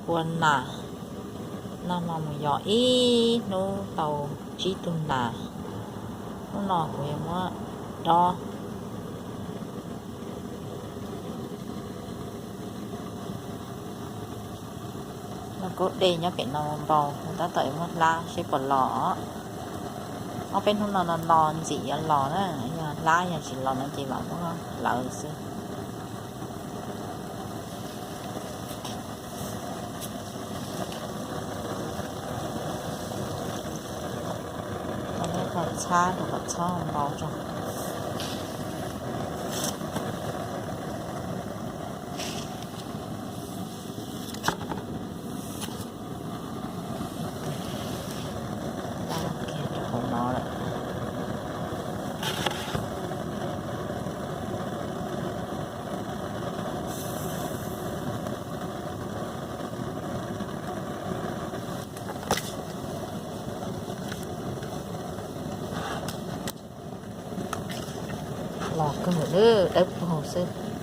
Ua nas no mas mus yos ib hnub tau tsib tug nas. Hnub no kuv yuav muab dob. Noj kaub dej nyob pem no npau, kuv tab tom yuav muab hlab seb puas los. Ob peb hnub no no no ntxim yuav los na, yog hlab yog tsis los no ces mam muab hlawv xwb. Txhab rau kom txhob npau tso. Hauv no lawm. Los kawg nkaus lawm, dawb paug xwb.